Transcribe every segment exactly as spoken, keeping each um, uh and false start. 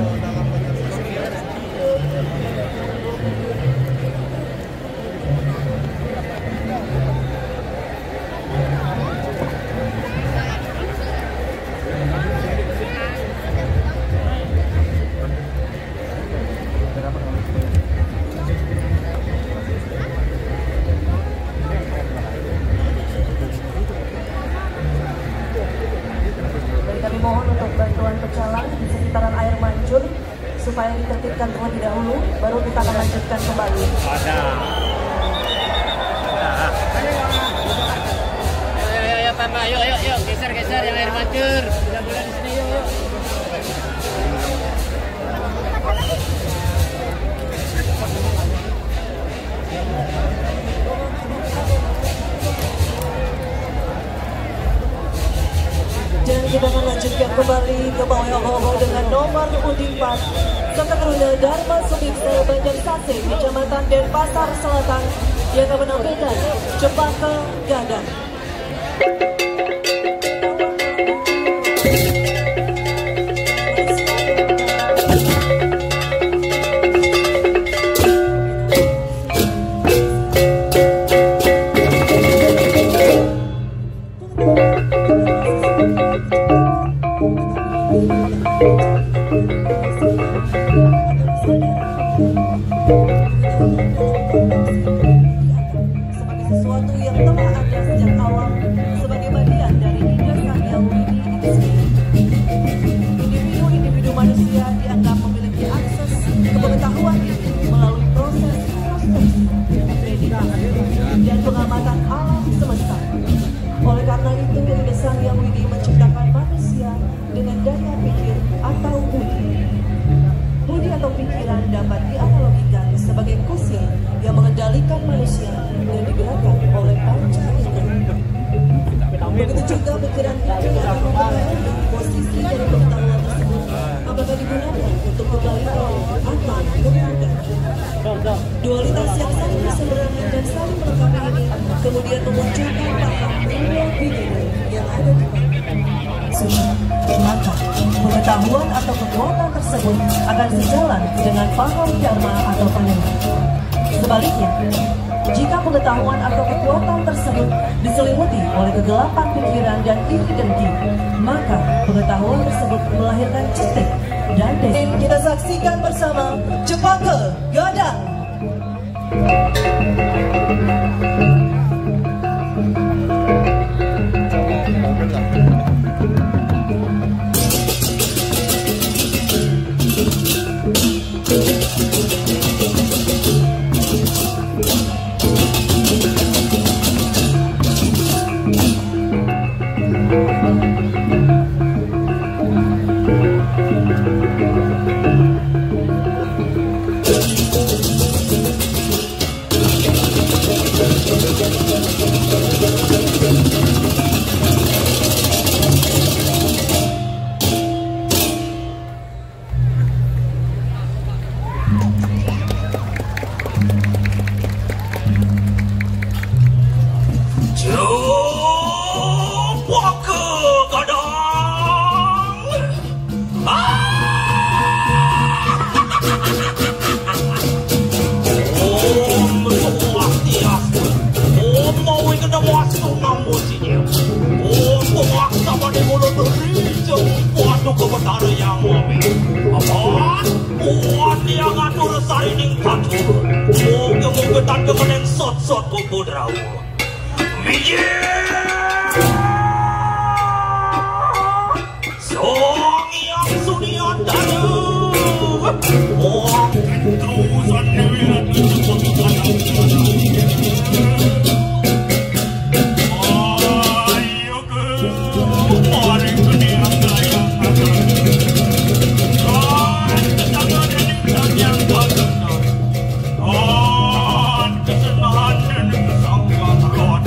Dan kami mohon untuk bantuan pecalang di sekitaran air mancur supaya ditertibkan terlebih dahulu, baru kita akan lanjutkan kembali. Ada. Ayo, ayo, ayo, Pak, Pak, ayo, ayo, ayo, geser, geser yang air mancur. Sudah mulai di sini, yuk, yuk. Dan kita akan lanjutkan kembali ke Pawai Ogo-Ogo dengan nomor undi empat, Sangka Taruna Dharma Sudiksel Banjar Sase, Kecamatan Denpasar Selatan, yang akan menampilkan Cempaka Gadang. Sebagai sesuatu yang telah ada sejak awal, sebagai bagian dari Ida Sang Hyang Widi itu sendiri. Individu-individu manusia dianggap memiliki akses ke pengetahuan ini melalui proses introspeksi, meditasi, dan pengamatan alam semesta. Oleh karena itu, Ida Sang Hyang Widi menciptakan manusia dengan daya pikir atau budi. Budi atau pikiran dapat dianalogikan sebagai kusir yang mengendalikan manusia dan digerakkan oleh panca indera. Begitu juga pikiran itu akan mempengaruhi posisi dari pengetahuan tersebut, apakah digunakan untuk kebaikan atau keburukan. Dualitas yang saling berseberangan dan saling melengkapi ini kemudian memunculkan paham dual beginning yang ada di suci. Maka, pengetahuan atau kekuatan tersebut akan sejalan dengan paham dharma atau panera. Sebaliknya, jika pengetahuan atau kekuatan tersebut diselimuti oleh kegelapan pikiran dan iri dengki, maka pengetahuan tersebut melahirkan cetek dan desa. Kita saksikan bersama Cempaka Gadang. Cempaka Gadang. Ah! Om Swastiastu. Om Mawi Kena Wastu Namo Sijil. Om Pemahsa Bani Mulut Rijau. Waduh, kebenaran yang mami. Apa? Buat yang ngatur sarining tatur. Moga-moga tanda meneng sot-sot kubu drawa. Mijil! Sang Hyang Sudiandara. Wong Pintu Sandiwira. Ayo ke, mari ke Diang Dayang. Kan tetangga dan yang bagus. Kan kesenangan dan sang Hyang Rod.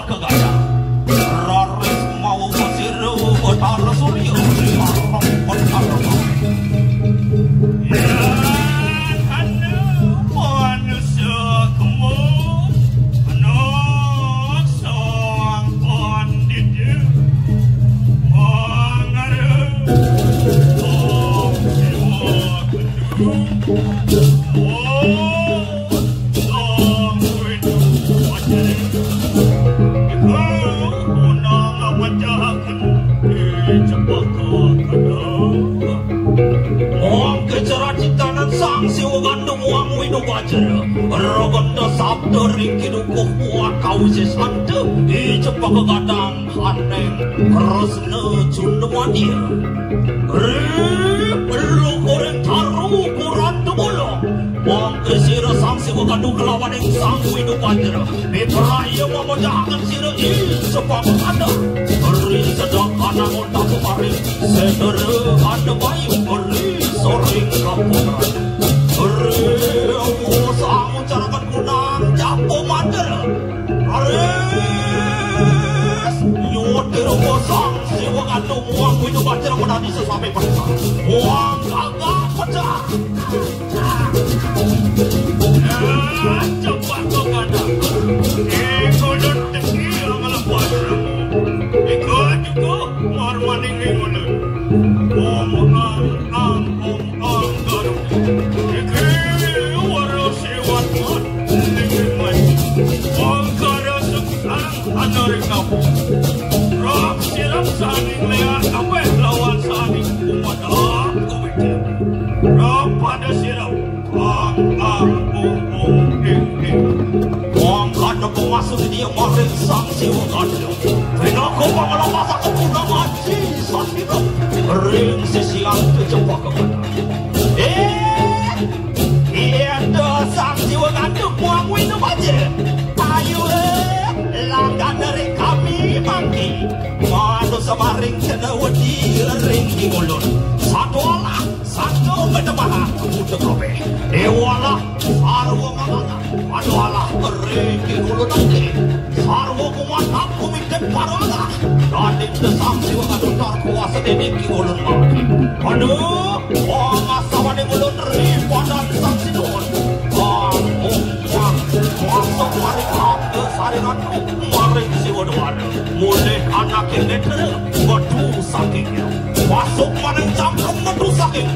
Kagaya raris mawa pasira Betara Surya, Betara Betara. Ya, anu manusia kemu, anak sang pandita, mangara, om jiwa kedua. Oh. Mangke ceracitanan Sang Siwa Gandum Wang Winu Bajra, Raganda Sabda Ringki Dukuh Buat Kawisi Santa, Icepaka Gadang Haneng Kresna Cundemadia. Rip, lukuring taru kuran tebulung. Mangke sira Sang Siwa Gandum kelawan ing Sang Winu Bajra. Mipraya mamajahaken sira ing sebab ada. Beri sedek anangun tapu paring. Sedera ada bayu beri soring kaputra. Beri sang ucarakan kunang japo mantra. Raris nyuwun tirupa Sang Siwa Gandum Wang Winu Bajra menadi sesami pecah. Wang gagah pecah. Cepat kau kata. Iko tinggi yang lepas. Iko cukup marmaning ringunan. Om ang ang om ang garu. Iko waro sewat mat. Iko mai. Om kara seksang anaring kapu. Rok silap saning leak kabeh lawan saning umat. Aku mikir. Rok pada silap. Ang, ang, ung, ung, ing, ing. Mangkana pemasu dia maring Sang Siwa Gandum. Pinaka pangalapasaken guna ngaji sasira. Ring sisian kejebak kemana. Eh, iya to Sang Siwa Gandum muang winu baja. Ayo, eh, langgana ring kami mangki. Manusa maring kena wedi ring ulun. Satu olah. Satu bedebah kuda kabeh. Dewalah sarwa manganga. Aduhalah ring ulun ati. Sarwa kumatap kumitet parala. Dadin desang siwa kadutar kuasa dening ki ulun mati. Aduh, wong asawaning ulun ri padan sang sidun. Bang, bang, masuk maring abda sariranku. Maring siwa dewara. Mulih anaké netra, metu saking. Masuk maring cangkem, metu saking.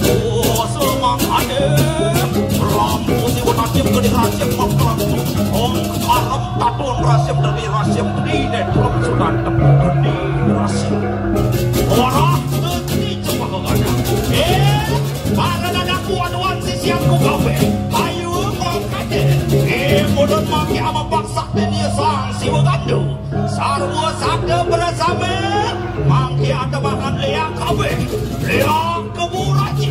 Oh, semangkane. Rambu siwa najib geni rasim makrambu. Ong karem tatun rasim deni rasim deni netrem sudan temu geni rasim. Ora deni cemaka gana. Eh, para dadakku anuan sisianku kabeh. Ayo mangkane. Eh, mulun mangke ama paksa deni sang siwa gandu. Sarwa sada bersama mangke ademangan leak kabeh. Leak keburaji.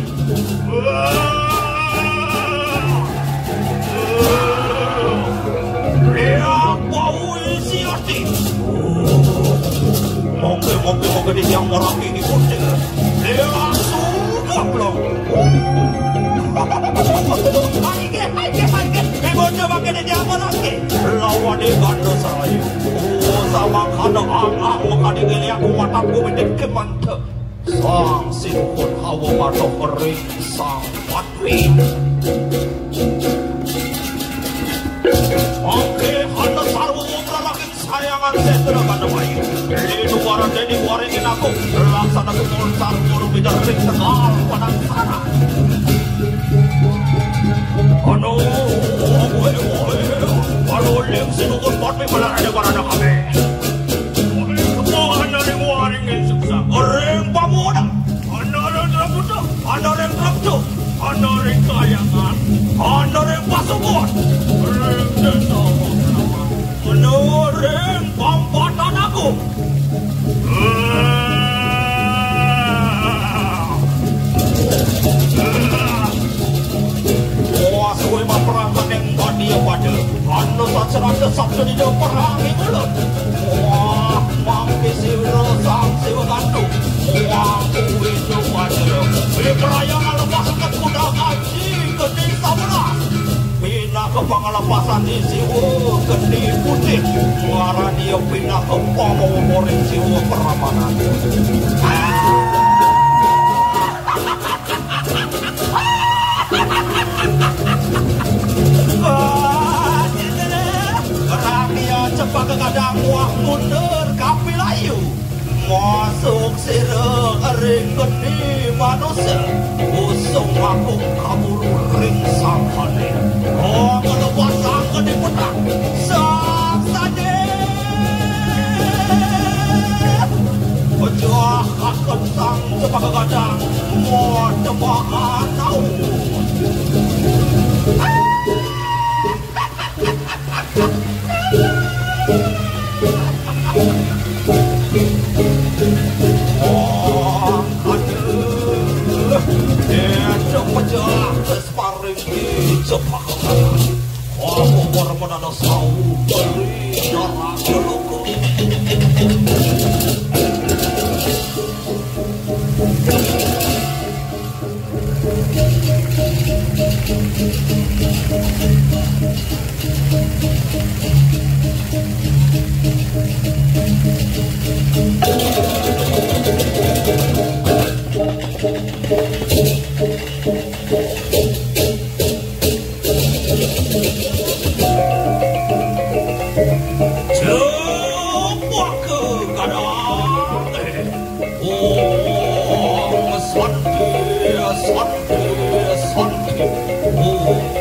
Leak bau isi ati. Mongke, mongke, mongke di tiang orang ini kucing. Leak sudah belum. Aike, aike, aike. Ibu coba kene dia apa lagi? Lawan di ganda saya. Oh, sama kada ang-ang mengkadi gili aku matapku mendek kemanta. Sang sinkun hawa mata kering sang patwi. Oke, hana sarwa wong lagi. Sayangan sestra pada bayi. Linu waran deni waringin aku. Laksana kemon sarwa guru bidar ring tegal padang sana. Anu, oe, oe. Anu, ling sinukun patwi belar ada barana kami. Oe, kemon ring waringin suksa. Ring pamuda. Ana ring Treptu, ana ring Treptu, ana ring Kayangan, ana ring Pasukun, ring Desa Wakraman, ana ring Pampatan Agung. Wah, suwe maperang maning badia pada. Anu saceranda sabda di perang ibulut. Wah, mangke sira sang siwa gantung. Wah, kuwi itu pada. Wipraya ngalepasaken kuda kaji gede sabelas. Pinaka Panglepasan Siwa geni putih, ngarani pinaka pamawa ring Siwa Pramanan. Rakyat Cempaka Gadang wah mundur kapilayu. Masuk sira ring geni manusa, usung aku kaburu ring sangkane. Oh, ngelebasang geni petang. Saksane. Pecah kakep sang Cempaka Gadang. Mau tembak anau. Cempaka Gadang. Om Santi, Santi, Santi. Om.